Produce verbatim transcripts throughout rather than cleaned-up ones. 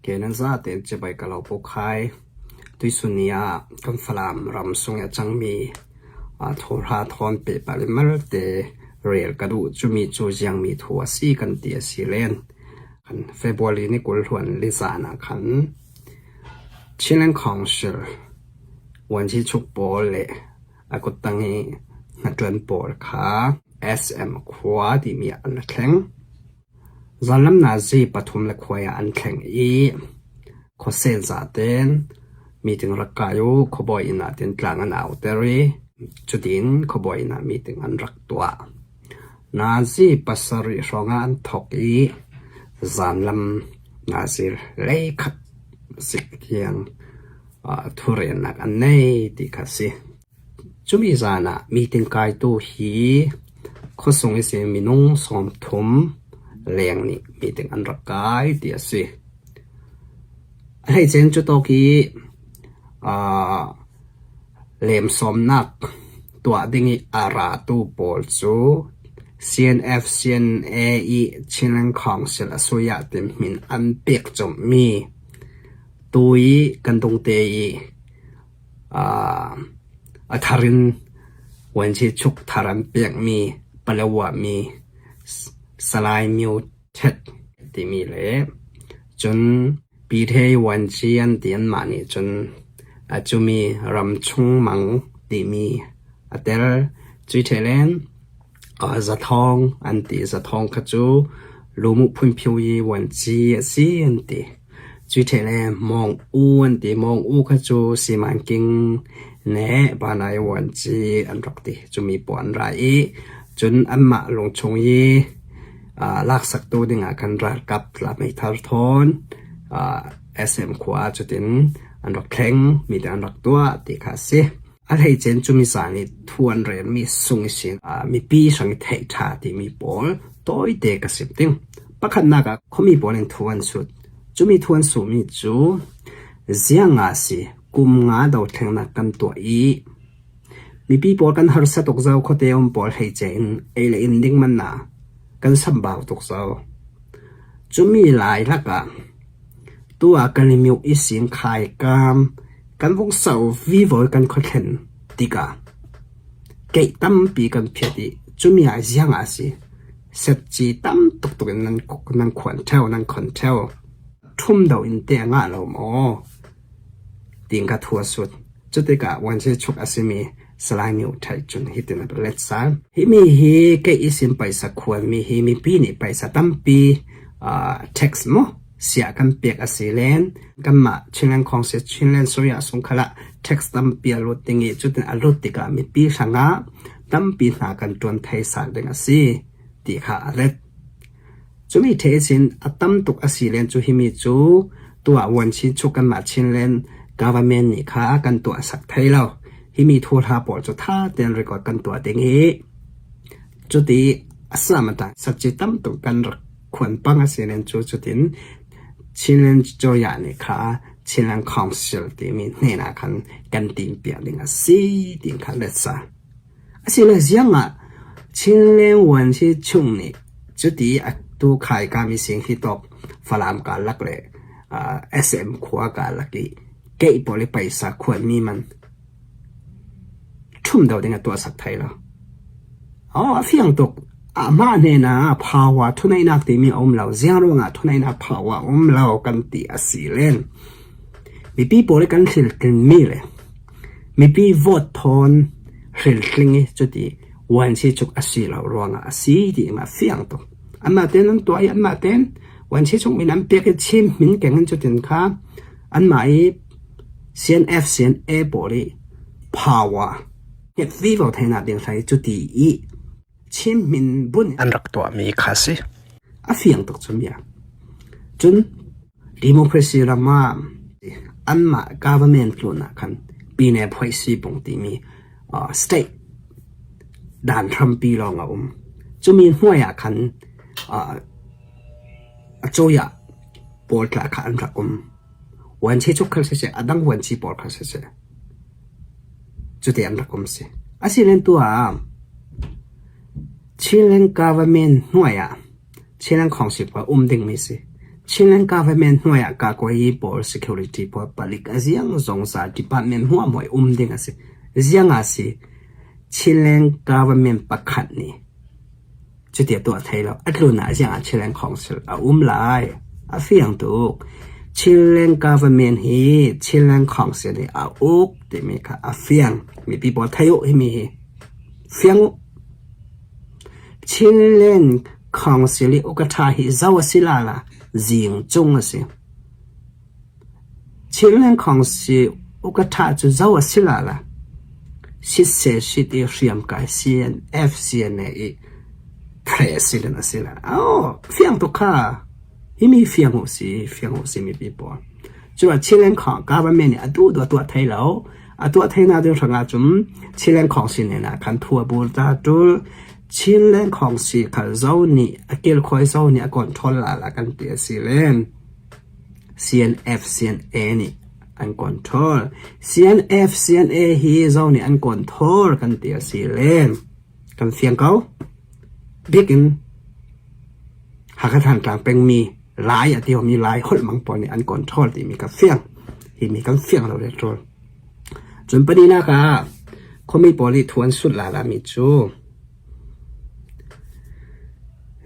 Kenan zate cibai ka lo pawkhai. Tuisun ni-a kan Falam ram sung a cangmi, a, thawhra thawn pehpah le malte rel ka duh, cumi cu ziangmi thu a si kan ti a si len. Kan February ni kul hluan li zana khan Chinland Council Wanci Chuk pawl le a kuttang i hnaṭuan pawl kha S M khua timi an thleng. Zanlam nazi pathum le khuai ah an thleng i, khuasen zaten meeting rak kai uh, khuabawi inn ah tin tlang an auter i, cutin khuabawi inn ah meeting an rak tuah. Nazi pasarih hrawngah an thawk i, zanlam nazi leikhat zik tiang, ah, thurennak an nei ti kha si. Cumi zan ah meeting kaitu hi khuasung ihsin minung sawmthum leng nih meeting an rak kai ti a si. A hleice in cutawk i, aa, lemsawmnak tuah ding i a ratu pawl cu C N F, C N A i Chinland Council a suya tin hmin an pek comhmi tu i kan dungte i, aa, a thar in Wanci Chuk thar an pekmi Palawa mi Salai Myo Thet timi le cun Pithei Wanci an ti, anmah nih cun a cumi Ramchung Mang timi a tel. Cui ṭheh len, aa, Zathawng an ti, Zathawng kha cu Lumu Phunphiu i Wanci a si an ti. Cui ṭheh le Mawng U an ti, Mawng U kha cu Siman King ne Banai Wanci an rak ti. Cumi pawl an ra i cun anmah lungchung i, aa, laksaktu dingah kan ralkap Tlamei Thar thawn, aa, S M khua ah cutin an rak thleng, meeting an rak tuah ti kha a si. A hleice in cumi zan i thu an relmi sung ihsin, aa, mipi hrang i theih ṭha timi pawl tawite ka sim ding. Pakhatnak ah khuami pawl in thu an sut. Cumi thu an suhmi cu ziang a si, kum nga dothlengnak kan tuah i, mipi pawl kan harsa tuk zo, khuate um pawl hleice in ei le in ding manna kan sambau tuk zo. Cumi lai lakah tu a Kalemyo ihsin khaikam kan vung so vivo i kan khuathlen tikah keih tampi kan phiat i, cumi ah ziang a si, setci tam tuktuk in nan, nan khuan ṭheu, nan khuan ṭheu. Ṭhum do in te a ngah lo maw? Tiin ka thu a sut. Cutikah Wanci Chuk a simi Salai Myo Thet cun hitin a let sal. Himi hi kei ihsin paisa khuanmi hi mipi nih paisa tampi, aa, tax maw, siah kan pek a si len, kanmah Chinland Council, Chinland Suya sung khalah tax tampi a lut ding i, cutin a lut tikah mipi hrangah tampi hna kan ṭuan thei sal ding a si ti kha a let. Cumi ṭheh ihsin a tam tuk a si len cu himi cu tuah Wanci Chuk kanmah Chinland government nih kha kan tuahsak thei lo. Himi thuhla pawl cu tha tein record kan tuah ding i, cuti a sam a tang setci tam tuk kan rak khuan pang a si len cu cutin Chinland Suya nih kha Chinland Council timi hnenah khan kan timhpiak ding a si, tiin kha let sa. Asile ziangah Chinland Wanci Chuk nih cuti a tu khaikam ihsin hi tawk Falam karlak le, aa, S M khua karlak i keih pawl i paisa khuanmi man ṭhum do ding a tuahsak thei lo. Aw, a fiang tuk. Amah hnenah phawa thuneihnak timi a um lo. Ziang ruangah thuneihnak phawa a um lo kan ti a si len, mipi pawl i kan hriltlingmi le mipi vote thawn hriltling i cuti Wanci Chuk a si lo ruangah a si ti a fiang tuk. Anmah tein an tuah i anmah tein Wanci Chuk min an pek i Chin hmin keng in cutin kha anmah i C N F, C N A pawl i phawa hnget vivo theinak ding hlei cuti i Chin hmin bunh an rak tuahmi kha si. A fiang tuk cumi ah. Cun democracy ram ah anmah government tlunah khan pine phoih si pung timi, aa, state dan hrampi lawng a um. Cumi hnuai ah khan, aa, a cuya pawl tla kha an rak um. Wanci Chuk khal siseh, a dang Wanci pawl khal siseh, cuti an rak um si. Asile tu ah Chinland government hnuai ah Chinland Council pa um dingmi si. Chinland government hnuaiah kah kua hi pawl, security pawl, palik a ziang zongza department hmuahhmuah i um ding a si. Zianga si, Chinland government pakhat ni. Cuti a tuah thei lo. A tlunah zianga Chinland Council a um lai. A fiang tuk. Chinland government hi Chinland Council hi a uk timi kha a fiang. Mipi pawl thei uh himi hi. Fiang uh. Chinland Council hi ukatha hi zo a si lala, zing cung a si. Chinland Council ukatha cu zo a si lala, sitse sit i hriamkai C N F, C N A i president a si la. Oh, fiang tuk kha. Himi fiang uh si, fiang uh si mipi pawl. Cuma Chinland Council government nih a duh duh a tuah thei lo. A tuah theihna ding hrangah cun Chinland Council hnenah khan thu a bur ta tul. Chinland Council khal zo nih a kilkhawi zo nih a control lala kan ti a si len. C N F, C N A nih an control. C N F, C N A hi zo nih an control kan ti a si len. Kan fiang ko. Bikin Hakha Thantlang pengmi lai a ti homi lai holh mang pawl nih an control timi ka fiang. Himi kan fiang lo le tul. Cun pahnihnak ah khuami pawl i thu an sut lala mi cu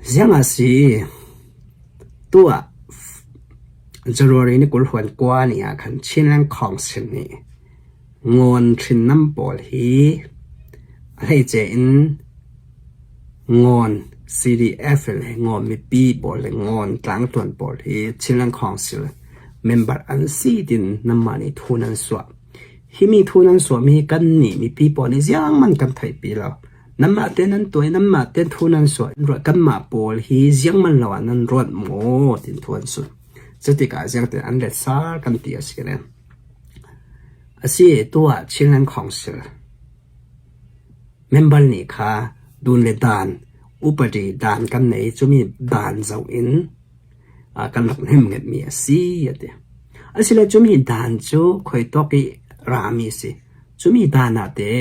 ziang a si. Tuah January ni kul hluan kua ni ah khan Chinland Council nih Ngawn hrinnam pawl hi a hleice in Ngawn C D F le Ngawn mipi pawl le Ngawn tlangtuan pawl hi Chinland Council member an si tin nanmah nih thu nan suah. Himi thu nan suahmi hi kannih mipi pawl nih ziangman kan theihpi lo. Nanmah te nan tuai, nanmah te thu nan suah in ruat, kanmah pawl hi ziangman lo ah nan ruat maw tin thu an suah. Cutikah ziangtin an letsal kan ti a si len. A si tuah Chinland Council member nih kha dun le dan, upadi dan kan nei, cumi dan zoh in, aa, kan rak hnemngetmi a si a ti. Asile cumi dan cu khuitawk i rami si. Cumi dan ah te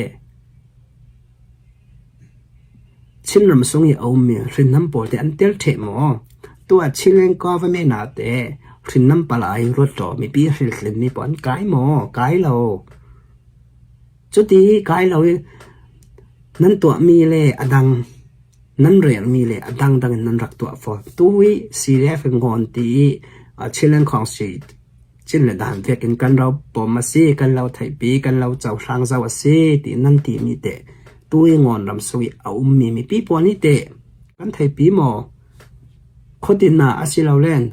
Chin ram sung i a ummi hrinnam pawl te an tel ṭheh maw? Tuah Chinland government ah te hrinnam palai ruat ṭaw mipi hrilhlimmi pawl an kai maw? Kai lo. Cuti kai lo i nan tuahmi le a dang, nan relmi le a dangdang in nan rak tuah fawn. Tui C D F Ngawn ti i, a, Chinland Council Chin le dan vekin kan ro pom a si, kan lo theihpi, kan lo cohlang zo a si, ti nan timi te. Tui Ngawn ram sung i a ummi mipi pawl nih te kan theihpi maw? Khuatinna a si lo len,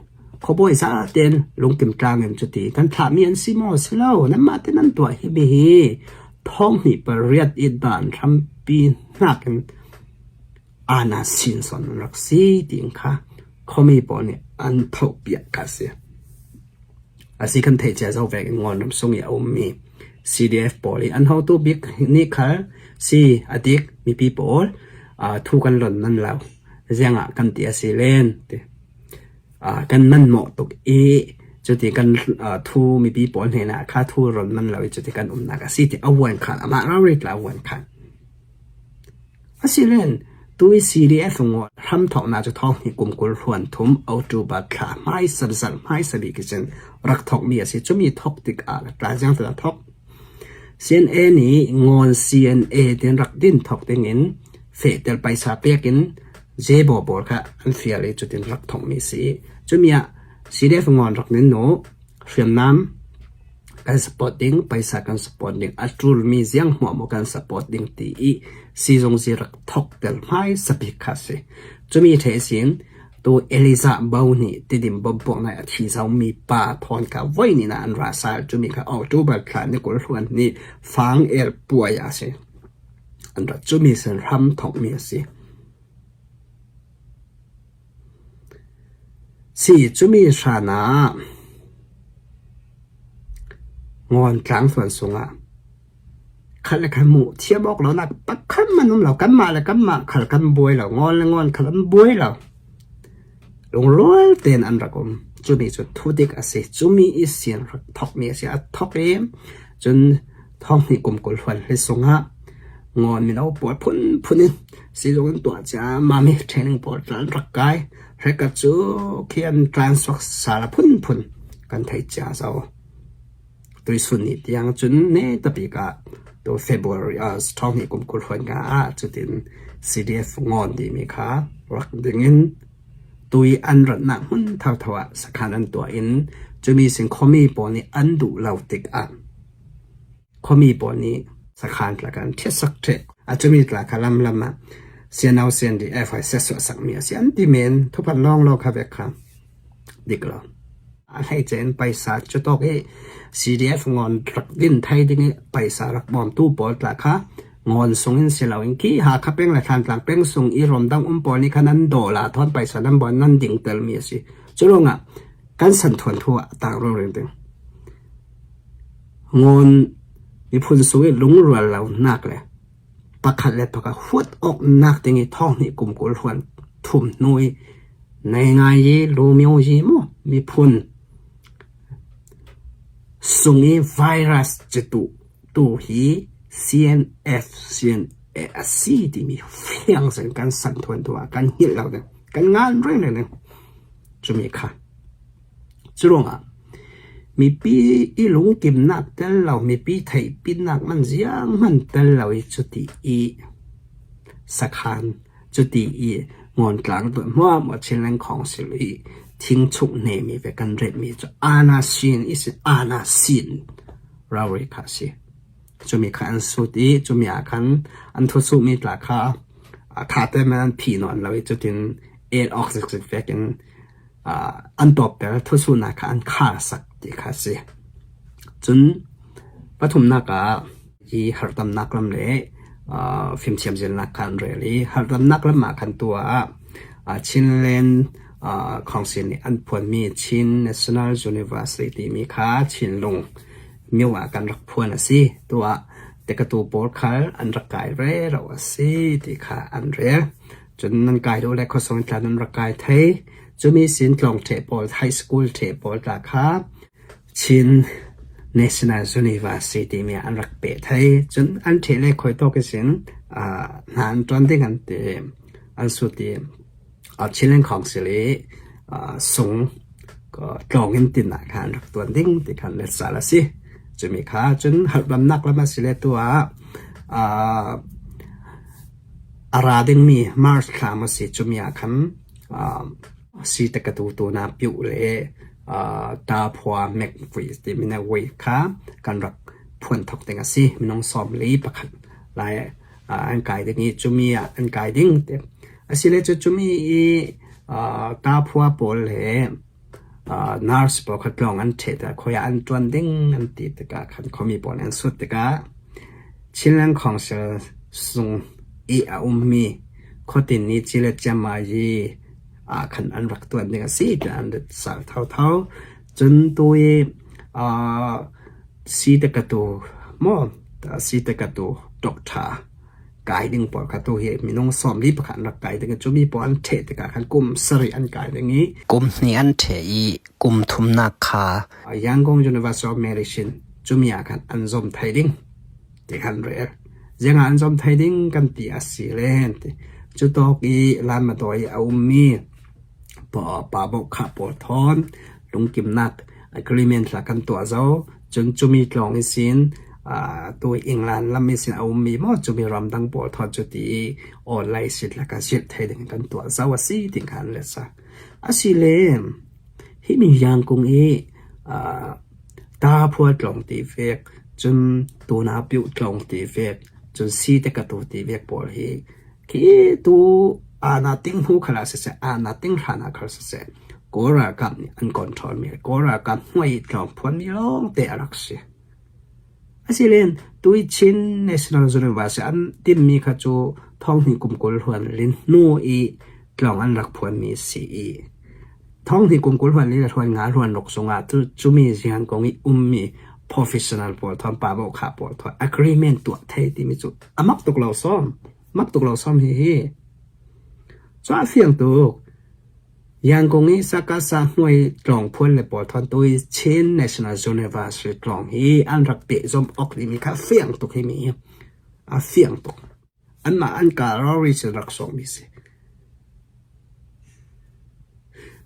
khuabawi zaten lungkim tlangin cuti kan thlahmi an si maw? Si lo, nanmah te nan tuah himi hi thawng hnih pariat i dan hrampi hnakin ana sinson rak si, ti kha khuami pawl nih an thohpiak kha si. A si kan theih cia zo vekin Ngawn ram sung i a ummi C D F pawl i an hotu bik nih khal si a dik mipi pawl, aa, thu kan lon man lo. Ziangah kan ti a si len ti, aa, kan man mawh tuk i cuti kan, aa, thu mipi pawl hnenah kha thu lon man lo i cuti kan umnak a si ti a vuan khan, amah rori tla a vuan khan. A si len, tui C D F Ngawn hramthawkna cu thawng hnih kum kul hluan thum October thla hmaisa zalh hmaisa bik i cin rak thawkmi a si. Cumi thawk tikah tla ziangtin a thawk. C N A nih Ngawn C N A tin rak din thawk dingin fehtel paisa pek in zebawbawl kha an fial i cutin rak thawkmi a si. Cumi ah C D F Ngawn rak nin nu hriamnam kan support ding, paisa kan support ding, a ṭulmi ziang hmuahhmuah kan support ding ti i sizung zirak thoktel hmaisa bik kha si. Cumi ṭheh sin tu Elijah Bo nih Tidim bompuaknak a thi zomi pa thawn kha voi nihna an ra sal, cumi kha October thla ni kul hluan ni fang el puai a si. An rat cumi sin hram thokmi a si. Si cumi hranah Ngawn tlang suan sungah khat le khat hmuh thiam awk lo nak pakhat man um lo, kanmah le kanmah khal kan buai lo, Ngawn le Ngawn khal an buai lo. Lungrual tein an rak um. Cumi cu thudik a si. Cumi i sin rak thokmi a si. A thok i cun thawng hnih kum kul hluan hli sungah Ngawn mino pawl phunphun in sizung in tuah cia mami training pawl tla an rak kai. Record chu khi an transfer sal a phunphun kan thei cia zo. Tuisun ni tiang cun ne tapik ah tu February, ah, thawng hnih kum kul hluan nga ah cutin C D F ngawn timi kha rak dingin tui an ratnak hmun thotho ah sakhan an tuah in cumi sin khuami pawl nih an duh lo tikah khuami pawl nih sakhan tla kan thiatsak ṭheh. A cumi tla kha lamlam ah C N O, C N D F hai siatsuahsakmi a si an ti men, thuphan lawng lo kha vek kha dik lo. A hleice in paisa cutawk i C D F ngawn rak din thei ding i paisa rak bawmtu pawl tla kha ngawn sungin si loin khi Hakha peng le Thantlang peng sung i ram dang um pawl nih khan an dawl a thawn paisa nan bawn nan ding telmi a si. Cu ruangah kan santhuan thu ah a tang rori ding. Ngawn miphun sung i lungrual lo nak le pakhat le pakhat huat awk nak ding i thawng hnih kum kul hluan thum hnu i nei ngai i lumio i maw miphun sung i virus citu tu hi C N F, C N A a si timi fiang sen kan santhuan thu ah kan hngilh lo ding, kan ngan reng reng ding. Cumi kha cu ruangah mipi i lungkimnak tel lo, mipi theihpinnak man ziang hman tel lo i cuti i sakhan, cuti i ngawn tlang tuan hmuahhmuah Chinland Council i thingchuk nemi ve kan retmi cu ana sin i si, ana sin rori kha si. Cumi kha an sut i cumi ah khan an thusuhmi tla kha a thate man an phih nawn lo i cutin et awk zikzik vekin, aa, an tawpter thusuhnak kha an kharsak ti kha si. Cun pathumnak ah hi harhdamnak lam le, aa, fimthiam zilnak kha an rel i harhdamnak lam ah khan tu ah, aa, Chinland, aa, Council nih an phuanmi Chin National University timi kha Chinlung myo ah kan rak phuan a si. Tu ah tekatu pawl khal an rak kai rero a si ti kha an rel. Cun nan kai duh le khuasung tla nan rak kai thei. Cumi sin tlawng ṭheh pawl, high school ṭheh pawl tla kha Chin National University mi an rak peh thei. Cun an ṭheh le khuitawk i sin, aa, hna an ṭuan ding an ti, an sut i, aa, Chinland Council i, aa, sung, aa, tlawng in tin ah khan rak tuan ding ti khan letsal a si. Cumi kha cun harhdamnak lam a si le tu ah, aa, a ra dingmi March thla maw si, cumi ah khan, aa, si tekatu tuna piuh le, aa, taphua mekvui timi na vui kha kan rak phuan thok ding a si. Minung sawmli pakhat lai, aa, an kai ding i cumi ah an kai ding ti a si le cu cumi i, aa, taphua pawl le, aa, nurse pawl kha tlawng an ṭheh tikah khuaia an ṭuan ding an ti tikah khan khuami pawl an sut tikah Chinland Council sung i a ummi khuatin ni ci le ciama i, aa, khan an rak tuan ding a si ti an rak sal thotho. Cun tu i, aa, si tekatu maw, si tekatu doctor kai ding pawl kha tu hi minung sawmli pakhat an rak kai ding a, cumi pawl an ṭheh tikah khan kum sarih an kai ding i kum hnih an ṭheh i kum thumnak kha Yangon University of Medicine cumi ah khan an zom thei ding ti khan rel. Ziangah an zom thei ding kan ti a si len ti. Cutawk i Lanmadawi i a ummi pa, pa bawh kha pawl thawn lungkimnak agreement hla kan tuah zo. Cun cumi tlawng ihsin, aa, tu England lam ihsin a ummi maw, cumi ramdang pawl thawn cuti i online sit hla kan zirh thei ding kan tuah zo a si ti khan letsa. A si le, himi Yangon i, aa, taphua tlawng ti vek, cun tuna piuh tlawng ti vek, cun si tekatu ti vek pawl hi khi tu ana ting hnu khal ah siseh, ana ting hlan ah khal siseh, Kawl ralkap nih an control mi, Kawl ralkap hnuai i tlawng phuan mi lawngte a rak si. A si len, tu i Chin National University an timmi kha cu thawng hnih kum kul hluan li hnu i tlawng an rak phuan mi si i thawng hnih kum kul hluan li le hluan nga hluan ruk sungah cu cumi Yangon i ummi professional pawl thawn, pa bawh kha pawl thawn agreement tuah thei timi cu a mak tuk lo sawm, mak tuk lo sawm hi hi. Cu a fiang tuk. Yangon i Sakasa hnuai tlawng phuan le pawl thawn tu i Chin National University tlawng hi an rak peh zom awk dingmi kha a fiang tuk hi mi hi. A fiang tuk. Anmah an kar rori sin rak sawh mi si.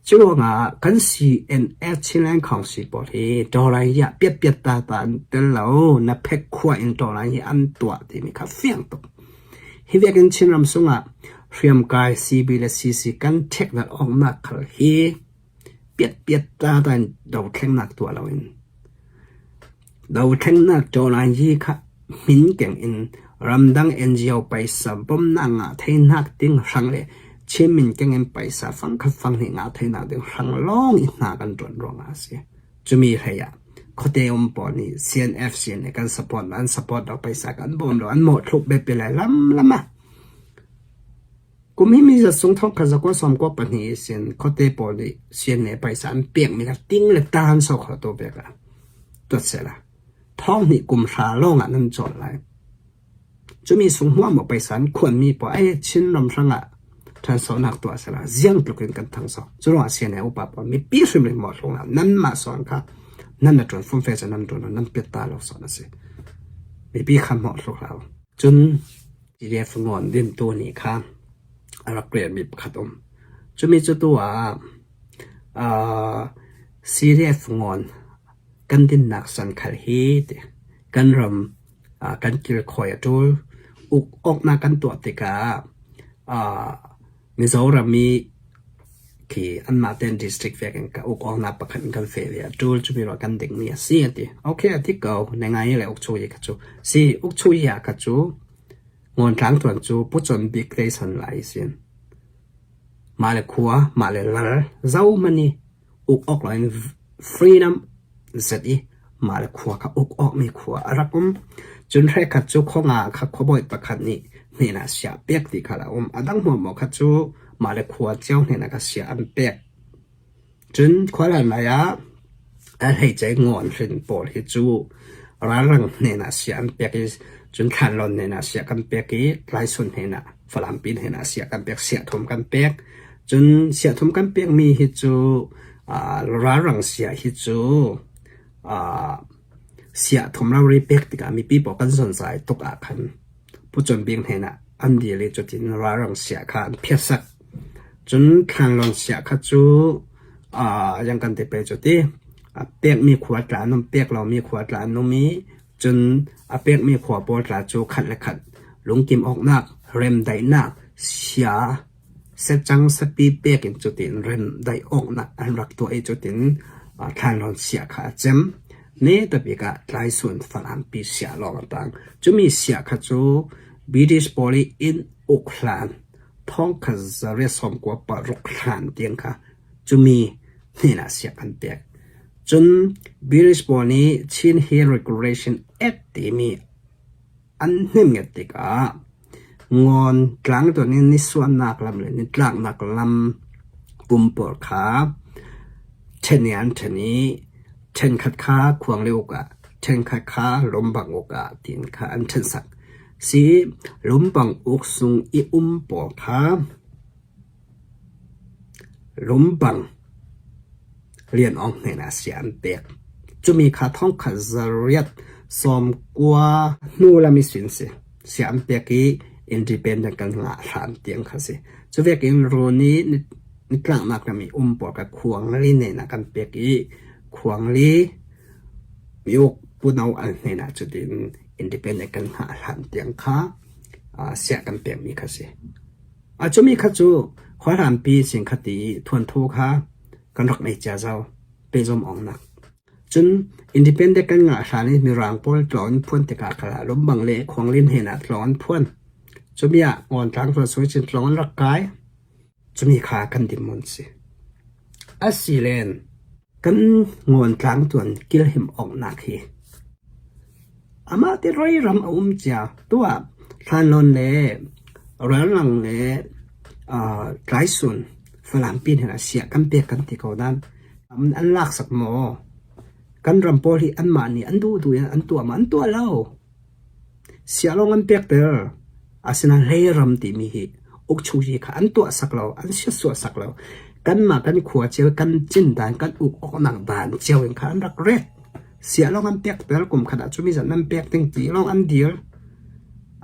Curuangah kan C N F, Chinland Council pawl hi dollar hi ah piatpiat tata an tel lo, na phek khua in dollar hi an tuah timi kha fiang tuk. Hi vekin Chinram sungah hriamkai C B le C C kan theknat awknak khal hi piatpiat tata in do thlengnak tuah loin do thlengnak dollar hi kha hmin keng in ramdang N G O paisa bomnak ngah theinak ding hrang le Chin min keng in paisa fangkhat fanghnih ngah theinak ding hrang lawng i hna kan ṭuan ruangah a si. Cumi hlei ah khuate um pawl nih C N F, C N A kan support, an support lo, paisa kan bawm lo, an mawhthluk beppi lai lamlam ah kum hi mi zat sung thawngkhat zakua sawmkua pahnih ihsin khuate pawl nih C N A paisa an pekmi kha ting le ta an so kho tu vek a, tuat sehla thawng hnih kum hra lawngah nan cawl lai. Cumi sung hmuahmawh paisa an khuanmi pawl ai Chinram hrangah ṭhansonak tuah sehla ziang tlukin kan thangso. Curuangah C N A upa pawl mipi hrimhrim mawhthluk hlah, nanmah sawn kha nan na ṭuan fumfe sa nan ṭuan nan piat ta lo sawn a si. Mipi kha mawhthluk hlah. Cun C D F ngawn dintu nih kha a rak relmi pakhat um. Cumi cu tu ah, aa, C D F ngawn kan dinnak san khal hi ti. Kan ram, aa, kan kilkhawi a ṭul. Uk awknak kan tuah tikah, aa, Mizoram i khi anmah ten district vekin ka uk awknak pakhat in kan feh ve a ṭul, cumi ruah kan dingmi a si a ti. Okay, a ti ko, nai ngai le uk chu i kha cu si, uk chu i a kha cu ngawn tlang tuan cu pucon bik tei san lai sin. Mah le khua, mah le lal, zohmanh i uk awk loin freedom zet i mah le khua kha uk awkmi khua a rak um. Cun hrekkhat cu khuanga kha khuabawi pakhat nih hnenah siah pek ti kha la um. A dang hmuahmawh kha cu mah le khua cio hnenah kha siah an pek. Cun khualan lai ah a hleicei ngawn hrin pawl hi cu ralrang hnenah siah an pek i, cun thlanlawn hnenah siah kan pek i, tlaisun hnenah, Falampi hnenah siah kan pek, siah thum kan pek. Cun siah thum kan pekmi hi cu, aa, ralrang siah hi cu, aa, siah thum rori pek tikah mipi pawl kan zonzai tuk ah khan pucun bik hnenah an dil i cutin ralrang siah kha an phiatsak. Cun thlanlawn siah kha cu, aa, ziang kan ti pei cu ti, a pekmi khua tla an um, pek lomi khua tla an um i, cun a pekmi khua pawl tla cu khat le khat lungkim awknak, remdaihnak, sia, secang sapi pek in cutin remdaih awknak an rak tuah i cutin, aa, thlanlawn siah kha a cem. Ni tabik ah tlaisun Falampi siah lawng a tang. Cumi siah kha cu British pawl i in uk hlan, thawngkhat zariat sawmkua paruk hlan tiang kha cumi hnenah siah kan pek. Cun British pawl nih Chin Hill Regulation Act timi an hnemnget tikah ngawn tlang tuan in nisuannak lam le nitlaknak lam um pawl kha ṭhen i an ṭhen i, ṭhenkhat kha khuangli uk ah, ṭhenkhat kha lumbang uk ah tiin kha an ṭhensak. Si lumbang uk sung i um pawl kha lumbang lian awng hnenah siah an pek. Cumi kha thawngkhat zariat sawmkua hnu lam i sin si. Siah an pek i independent kan ngah hlan tiang kha si. Cuvekin runi ni, nitlaknak lam i um pawl kha khuangli hnenah kan pek i khuangli miuk puno al hnenah cutin independent kan ngah hlan tiang kha, aa, siah kan pekmi kha si. A cumi kha cu khuahlanpi sin kha ti thuanthu kha kan rak ngei cia zo, pehzom awknak. Cun independent kan ngah hlan i Mirang pawl tlawng an phuan tikah khalah lumbang le khuangli hnenah tlawng an phuan. Cumi ah ngawn tlang tuan sung cin tlawng an rak kai. Cumi kha kan dinmun si. A si len kan ngawn tlang tuan kilhim awknak hi amah te roi ram a um cia. Tuah thlanlawn le ralrang le, aa, tlaisun Falampi hnenah siah kan pek kan ti ko dan an laksak maw? Kan ram pawl hi anmah nih an duhduh in an tuah maw? An tuah lo. Siah lawng an pekter, asinain hleiram timi hi ukchu hi kha an tuahsak lo, an siatsuahsak lo. Kanmah kan khua cio, kan cin dan, kan uk awknak dan cio in kha an rak ret. Siah lawng an pekter, kum khat ah cumi zat nan pek ding ti lawng an dil.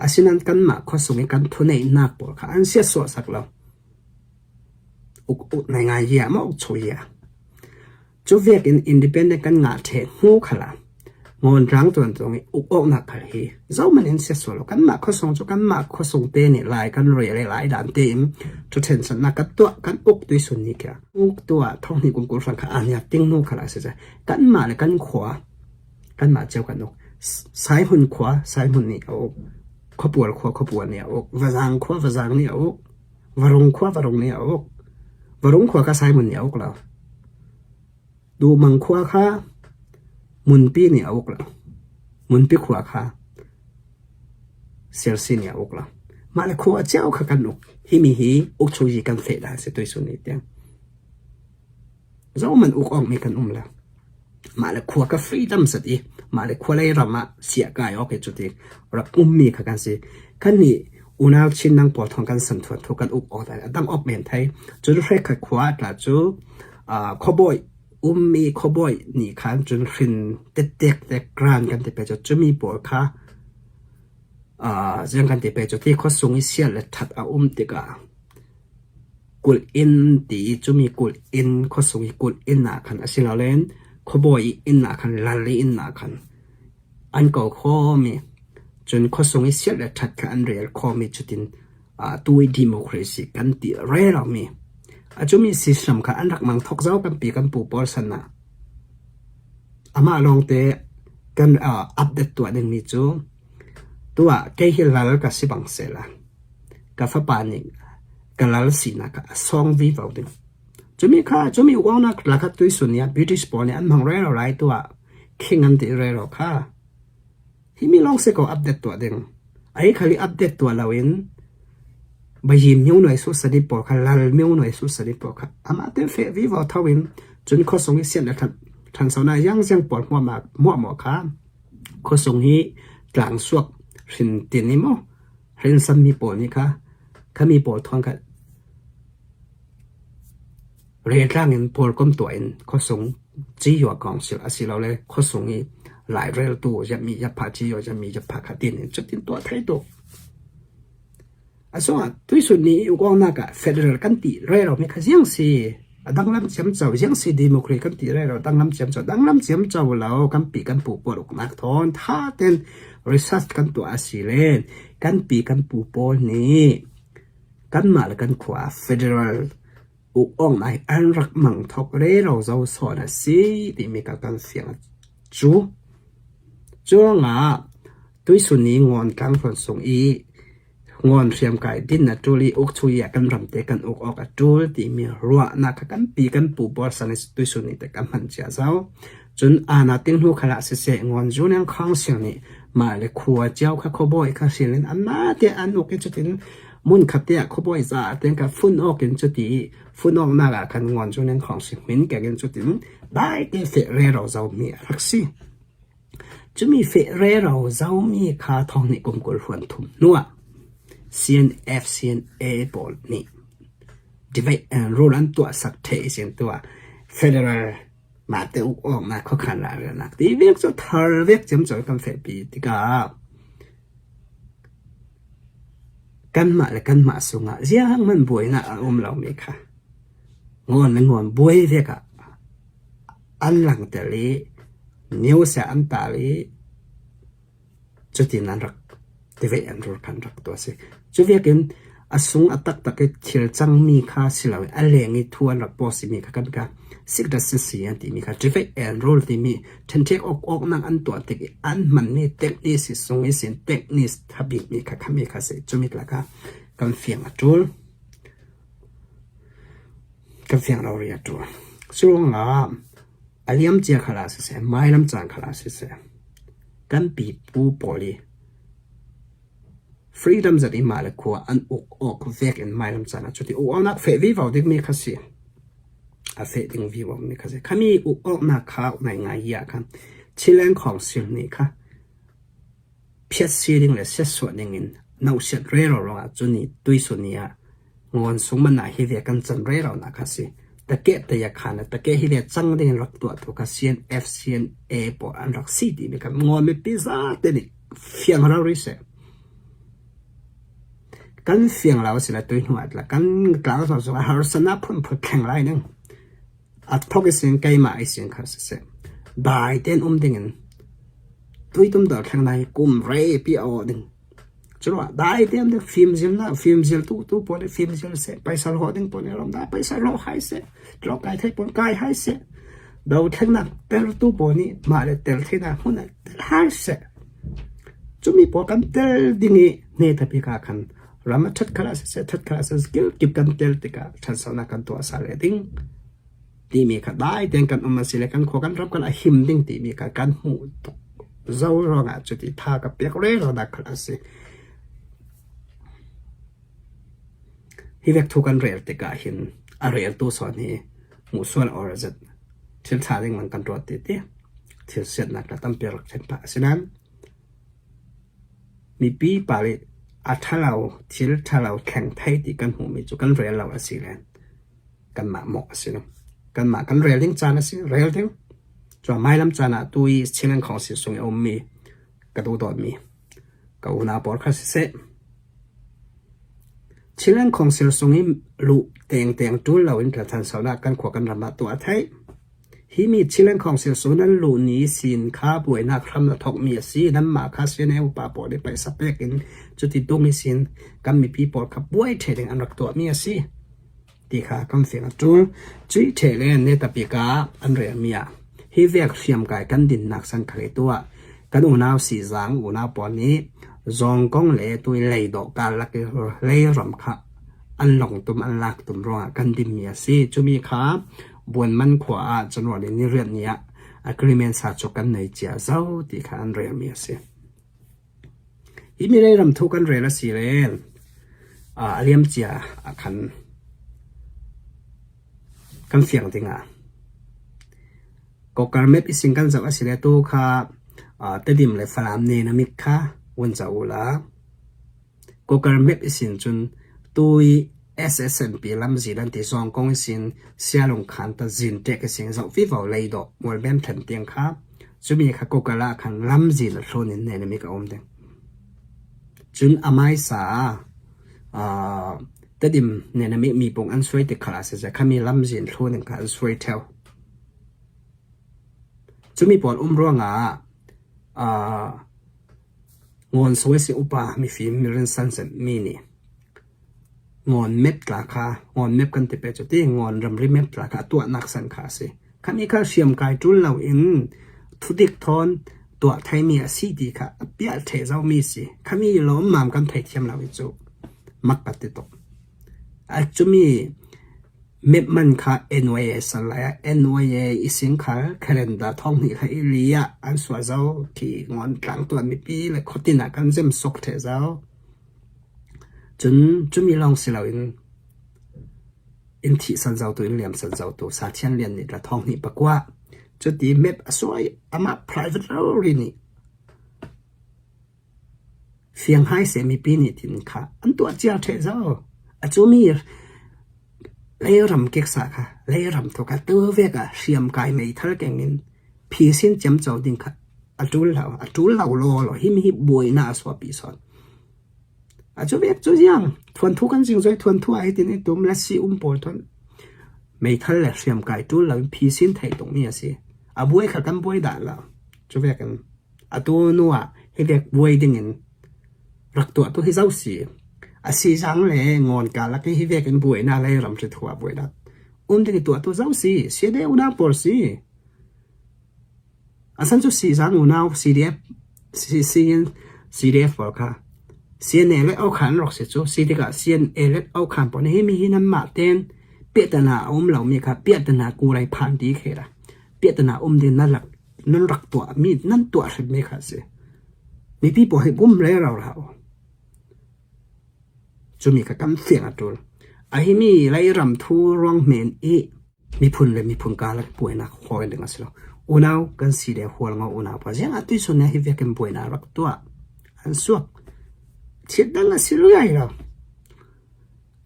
Asinain kanmah khuasung i kan thuneihnak pawl kha an siatsuahsak lo. uk uk nai ngai ya ma uk chu ya. Chu vekin independent kan ngah theh hnu khala ngawn rang tuan tuang i uk awknak khal hi. Zohman in siasuah lo, kanmah khuasung cu kanmah khuasung te nih lai kan rel i lai dan tein thuthensatnak kan tuah, kan uk tuisun ni kia. Uk tuah thawng hnih kum kul hran kha aa nia ting hnu khala si. Kanmah le kan khua, kanmah cio kan uk. Saihmun khua Saihmun nih a uk, Khuapual khua Khuapual nih a uk, Vazang khua Vazang nih a uk, Varung khua Varung nih a uk, Varung khua kha Saihmun nih a uk lo. Duhmang khua kha Munpi nih a uk lo. Munpi khua kha Sialsi nih a uk lo. Mah le khua cio kha kan uk. Himi hi uk chu yi kan feh dan si tuisun ni tiang. Zohman uk awkmi kan um lo. Mah le khua kha freedom zat i, mah le khua lei ram ah siah kai awk i cuti rak ummi kha kan si. Kannih unau Chin nang pawl thawng kan san thuan thu kan uk awk dan a dang awk men thei. Cun hrekkhat khua a tla cu, aa, khuabawi ummi khuabawi nih khan cun hrin tetek tek ran kan ti pei cu cumi pawl kha, aa, ziang kan ti pei cu ti khuasung i siat le ṭhat a um tikah kulh inn ti i cumi kulh inn, khuasung i kulh inn ah khan a si lo len khuabawi i inn ah khan, lal i inn ah khan an ko khawm i cun khuasung i siat le ṭhat kha an rel khawm i cutin, aa, tui democracy kan ti rero mi. A cumi system kha an rak mang thok zo kan pi kan pu pawl san ah. Amah lawngte kan, aa, update tuah dingmi cu tuah kei hi lal ka si bang sehla ka fapa nih ka lal sinak kha a sawng vivo ding. Cumi kha, cumi uk awknak lakah tuisun nih ah British pawl nih an hmang rero lai tuah king an ti rero kha. Himi lawng si ko update tuah ding. Ahi khali update tuah loin bayi miunuai suhsani pawl kha lal miunuai suhsani pawl kha amah te feh vivo tho in cun khuasung i siat le ṭhan, ṭhansonak ziangziang pawl hmuahmah, hmuahmah kha khuasung hi tlangsuak hrin tin i maw, hrinsammi pawl nih kha khami pawl thawn kha rel tlangin pawl kom tuah in khuasung ciyua council a si lo le khuasung i laireltu ziahmi ziahpha, ciyua ziahmi ziahpha kha tin in cutin tuah thei tuk. A sungah tuisun ni i uk awknak ah federal kan ti rero mi kha ziang si, a danglam ciamco, ziang si democracy kan ti rero, danglam ciamco, danglam ciamco lo kan pi kan pu pawl uknak thawn tha ten research kan tuah a si len kan pi kan pu pawl nih kanmah le kan khua federal uk awknak hi an rak mang thok rero zo sawn a si timi kha kan fiang a cu. Cuangah tuisun ni ngawn tlang hrawn sung i ngawn hriamkai din a ṭul i uk chu i a kan ramte kan uk awk a ṭul timi ruahnak kha kan pi kan pu pawl san i tuisun ni te kan hman cia zo. Cun ana ting hnu khalah siseh, ngawn zu neng khawng siang nih mah le khua cio kha khuabawi kha hril in an mah te an uk i cutin mun khat te ah khuabawi za a teng kha fun awk in cuti fun awknak ah khan ngawn zu neng khawng siang hmin kek in cutin dai te feh rero zomi a rak si. Cumi feh rero zomi kha thawng hnih kum kul hluan thum hnuah C N F, C N A pawl nih divide and rule an tuahsak thei sin tuah federal mahte uk awknak khuakhan ralnak ti vek cu thar vek ciamco kan fehpi tikah kanmah le kanmah sungah zianghman buainak a um lomi kha ngawn le ngawn buai vek ah an langter i neu sia an tal i cutin an rak tivei an rul khan rak tuah si. Cu vekin a sung a taktak i thil cangmi kha si lo i a leng i thu an rak pawsimi kha kan ka sik da si si an timi kha tivei an rul timi ṭhenṭhek awk awknak an tuah tik i an hmanmi tekni si sung i sin tekni thabikmi kha khami kha si. Cumi lakah kan fiang a ṭul, kan fiang rori a ṭul. Curuangah a liam cia khalah siseh, mailam caan khalah siseh, kan pipu pawl i freedom zat i mah le khua an uk awk vekin mailam caan ah cuti uk awknak feh vivo dikmi kha si. A feh ding vivo mi kha si. Khami uk awknak kha uk nai ngai ia kha Chinland Council nih kha phiatsi ding le siatsuah dingin nauhsiat rero ruangah cu ni tuisun ni ah ngawn sung man ah hi ve kan can rero nak kha si. Takeh taya khan a takeh hi ve cang dingin rak tuah tu kha C N F, C N A pawl an rak si timi kha ngawn mipi zate nih fiang rori seh. Kan fiang lo si la tui hnuat la kan tlang so so harsana phun phut thleng lai ning. A thok i sin keima i sin kha se se. Dai ten um dingin. Tui tum dor thleng nai kum rei pi a aw ding. Chulua dai ten de fim zil na fim zil tu tu po de fim zil se paisa lo ding po ne rom da paisa lo hai se. Lo kai thei po kai hai se. Do thleng na tel tu po ni ma le tel thei na hun na tel hai se. Chumi po kan tel ding i ne ta pi ka khan ram a that khala se se that khala se skill kip kan tel te ka that sa na kan tua sa le ding. Timi kha dai ten kan um a si le kan khua kan ram kan a him ding timi kha kan hmuh tuk zo ruangah chuti tha ka piak rero dak khat a si. Hi vek thu kan rel tikah hin a reltu sawn hi hmuhsual awr a zet thil ṭha ding man kan ruat titi thil siatnak la tampi rak thlen pah a si nan mipi pali a ṭhalo thil ṭhalo thleng thei ti kan hmuhmi cu kan rel lo a si len kanmah mawh a si lo. Kanmah kan rel ding caan a si, rel ding. Cun mailam caan ah tui Chinland Council sung i a ummi ka duhdawtmi ka unau pawl kha siseh, Chinland Council sung i luh tengteng ṭul loin ṭathlan sonak kan khua kan ram ah tuah a theih. Himi Chinland Council sung nan luh ni sin kha buainak hram na thokmi a si. Nanmah kha sian e upa pawl i paisa pek in cuti tung i sin kan mipi pawl kha buai ṭheh ding an rak tuahmi a si. Ti kha kan fiang a ṭul. Cuih ṭheh le neta pika an relmi ah hi vek hriamkai kan dinnak san kha kei tuah kan unau Sizang unau pawl nih Zawngkong le tui leidawh karlak i leiram kha an lawng tum an lak tum ruangah kan dinmi a si. Cumi kha Buanman khua ah January ni riat ni ah agreement sa cu kan nei cia zo ti kha an relmi a si. Himi leiram thu kan rel a si len a liam cia a khan kan fiang ding a kokar map i sin kan zoh a si le tu kha Tedim le Falam ne na mik kha vun zoh uhla kokar map i sin cun tui S S N P lamzin an ti Zawngkong i sin Sialung khan ta zin tek i sin zoh vivo leidawh mualbem thlen tiang kha cumi kha kokar ah khan lamzin a thlun in ne na mik a um ding. Cun a maisa ah Tedim ne na mik mipung an suai tik khal a si khami lamzin thlun in kha an suai ṭheu. Cumi pawl um ruangah ah ngawn sung i si upa mifim mirin sanzet mi nih ngawn mep tla kha ngawn mep kan ti peh cu ti ngawn ramri mep tla kha a tuahnak san kha a si. Khami kha hriamkai ṭul loin thudik thawn tuah theimi a si ti kha a pial ṭheh zomi si. Khami lawmmam kan thei thiam lo i cu mak ka ti tuk. A cumi mep man kha N Y A san lai ah N Y A i sin khal calendar thawng hnih kha i li ah an suah zo khi ngawn tlang tuan mipi le khuatin ah kan zem suk ṭheh zo. Cun cumi lawng si loin in thihsan zotu in liamsan zotu Sa Thian Lian nih tla thawng hnih pakua cuti mep a suai amah private rori nih fiang hai seh mipi nih tin kha an tuah cia ṭheh zo. A cumi leiram keksa kha leiram thu kha tu vek ah hriamkai meithal kengin phisin ciamco ding kha a ṭul lo a ṭul lo law law himi hi buaina a suahpi sawn. A cu vek cu ziang thuanthu kan zingzoi thuanthu ah hitin i tum lasi um pawl thawn meithal le hriamkai ṭul loin phisin thei tungmi a si. A buai kha kan buai dah lo. Cu vekin a tu nu ah hi vek buai dingin rak tuah tu hi zo si. A Sizang le ngawn karlak hi vekin buaina leiram ṭhit hua buaina um ding i tuah tu zo si. Sia de unau pawl si. A san cu Sizang unau C D F, C-, C-, C D F pawl kha C N A le Okhan rak si cu si tikah C N A le Okhan pawl nih himi hi nanmah ten piahtana a um lomi kha piahtana kulai phan ti khe la piahtana um ding nan rak, nan rak tuah mi nan tuah hrimmi kha si. Mipi pawl hi bum le rau rau. Cumi kha kan fiang a ṭul. A himi leiram thu ruang hmen i miphun le miphun karlak buainak hawi ding a si lo. Unau kan si le hual ngaw unau pa ziang a tuisun hi vekin buainak rak tuah an suak. Thit dang a si luai lo.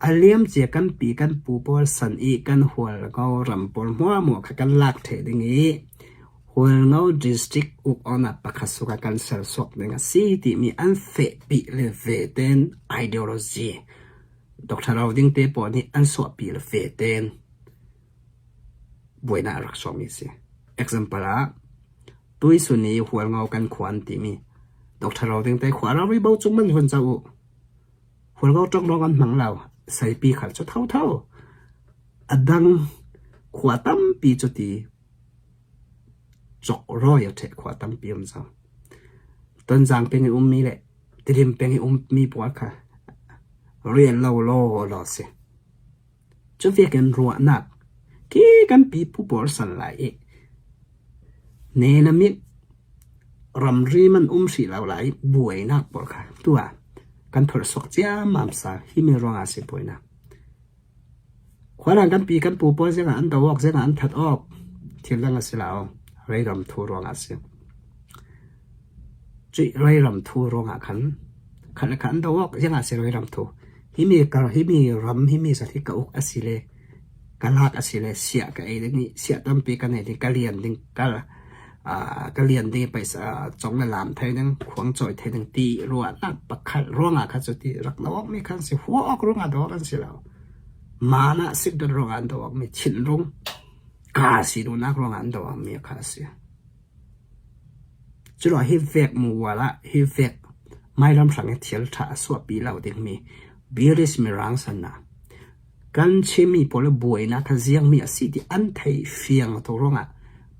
A liam cia kan pi kan pu pawl san i kan hual ngaw ram pawl hmuahhmuah kha kan lak ṭheh ding i Hualngo District uk awna pakhat sungah kan sal suak ding a si timi an fehpih le veten ideology, Doctor Ro Ding te pawh nih an suahpih le veten buaina a rak suakmi si. Example ah, Tuisun i Hualngo kan khua an timi Doctor Ro Ding te khua rori bo cung man hun cau uh. Hualngo ṭawng rawng an hmang lo, Saipi khal cu thotho. A dang khua tampi cuti cawk rawi a ṭheh khua tampi um zo. Tonzang peng i ummi le Tidim peng i ummi pawl kha rian lo law law si. Cuvekin ruahnak khi kan pipu pawl san lai i nena mik ramri man um hrih lo lai i buainak pawl kha tua kan phorh suak ciammam sa himi ruangah a si buainak. Khualang kan pi kan pu pawl ziangah an do awk, ziangah an that awk, thil dang a si lo, reiram thu ruangah a si. Cuih reiram thu ruangah khan khat le khat an do awk, ziangah a si reiram thu. Himi ka, himi ram, himi zat hi ka uk a si le, ka lak a si le, siah ka ei ding i, siah tampi ka nei ding, ka lian ding, ka, aa, ka lian ding i paisa, aa, cawng le lam thei ding, khuang cawi thei ding ti ruahnak pakhat ruangah kha cuti rak do awkmi khan si, hua awk ruangah do awk an si lo. Manah sikdan ruangah an do awkmi, thinrung ka si duhnak ruangah an do awkmi kha si. Curuah hi vek mual ah, hi vek mailam hrang i thil ṭha a suahpih lo dingmi British mirang sanna kan Chinmi pawl le buaina kha ziangmi a si ti an theih fiang lo tuk ruangah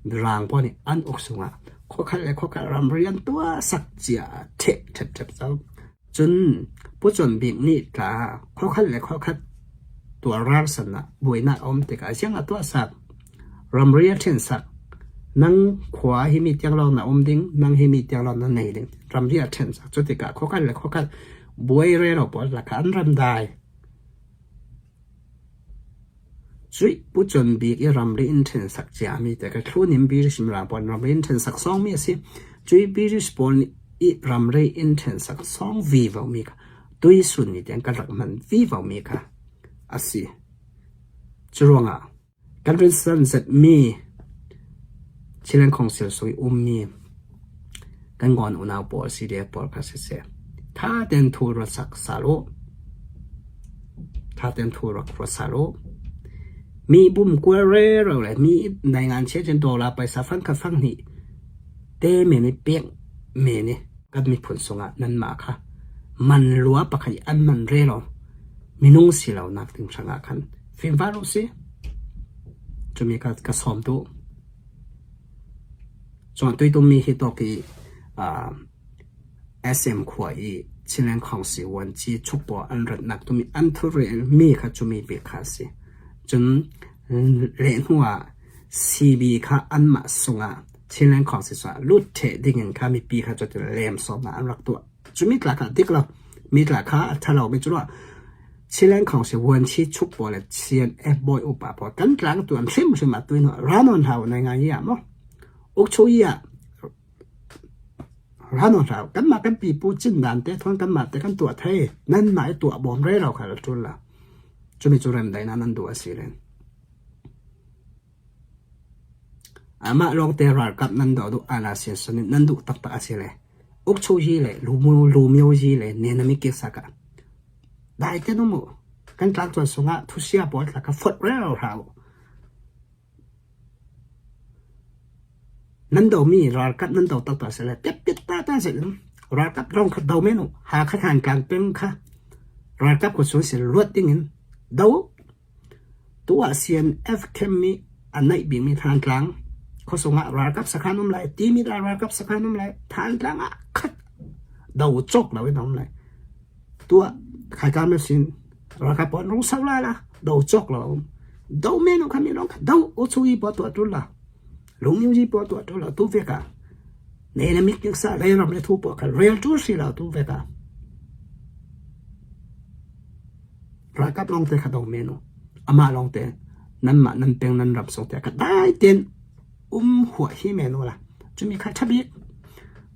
mirang pawl nih an uk sungah khuakhat le khuakhat ramri an tuahsak cia a ṭheh ṭhepṭhep zo. Cun Pu Cun Bik nih tla khuakhat le khuakhat tuar ralsanna buainak a um tikah ziang a tuahsak, ramri a ṭhensak, nang khua himi tiang lawng na um ding, nang himi tiang lawng na nei ding, ramri a ṭhensak. Cutikah khuakhat le khuakhat buai rero pawl lakah an ramdai. Cuih Pu Cun Bik i ramri in ṭhensak ciami te ka thlunin British mirang pawl ramri in ṭhensak sawngmi a si. Cuih British pawl i ramri in ṭhensak sawng vivomi kha Tuisun ni tiang ka rak hman vivomi kha a si. Curuangah kan rinsan zetmi Chinland Council sung i ummi kan ngawn unau pawl, C D F pawl kha siseh, thatein thu ruatsak sal uh. Thatein thu ruat, ruat sal uh. Mi bum kual rero le mi naingan chiat in dollar paisa fang khat fang hnih te men i pek men i kan miphun sungah nanmah kha man lua pakhat i an man rero minung si lonak ding hrangah khan fimvar uh si. Cumi ka, ka sawm tu. Cun tuitum mi hi tawk i, aa, S M khua i Chinland Council vuanci chukpaw an ratnak tumi an thurel mi kha cumi bik kha a si. Cun lehnuah C B kha anmah sungah Chinland Council sungah lut ṭheh dingin kha mipi kha cutin lem sawmnak an rak tuah. Cumi tla kha a dik lo, mi tla kha a ṭha lo mi cu ruah. Chinland Council vuanci chukpaw le C N F bawi upa pawl kan tlang tuan hrimhrim ah tuin ra nawn hlah uh, nai ngai ah maw? Uk chu i ah ra nawn hlah uh. Kanmah kan pipu cin dan te thawn kanmah te kan tuah thei. Nanmah i tuah bawm rero kha lo ṭul la. Cumi cu remdaihna nan duh a si len. Amah lawngte ralkap nan do duh, ana siansan in nan duh taktak a si le. Uk chu hi le, lu mu, lu mio hi le, nena mi kik sak ah. Dai te nu mu. Kan tlak tuan sungah thusia pawl tlak kha fot rero hlah uh. Nan do mi ralkap nan do taktak si le, pet pet ta ta si. Ralkap rong kha do men uh. Ha kha than tlang peng kha ralkap kut sung si luat dingin do. Tuah C N F khemmi a naih bikmi Thantlang khuasungah ralkap sakhan um lai, timi dah ralkap sakhan um lai, Thantlang ah khat do cawk lo in a um lai. Tuah khaikar mehsin ralkap pawl rung sau lai la, do cawk lo a um. Do men uh khami rong khat do, u chu i pawl tuah tul la. Lungniuzi pawl tuah tul la, tu vek a. Nei na mik ning sa, lei ram le thu pawl kha rel tul si la, tu vek a. Ralkap lawngte kha do men uh. Amah lawngte, nanmah, nan peng, nan ram sawngte kha dai ten um huah hi men uh la. Cumi kha ṭha bik.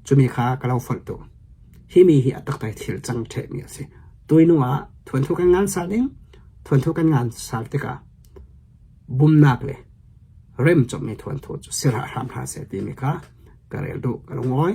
Cumi kha ka lo folh tu. Himi hi a taktak thil cang ṭheh mi a si. Tuinung ah thuanthu kan ngan sal ding, thuanthu kan ngan sal tikah bumnak le remchop mi thuanthu chu sirhah hram hlah seh ti mi kha ka rel duh, ka lungawi.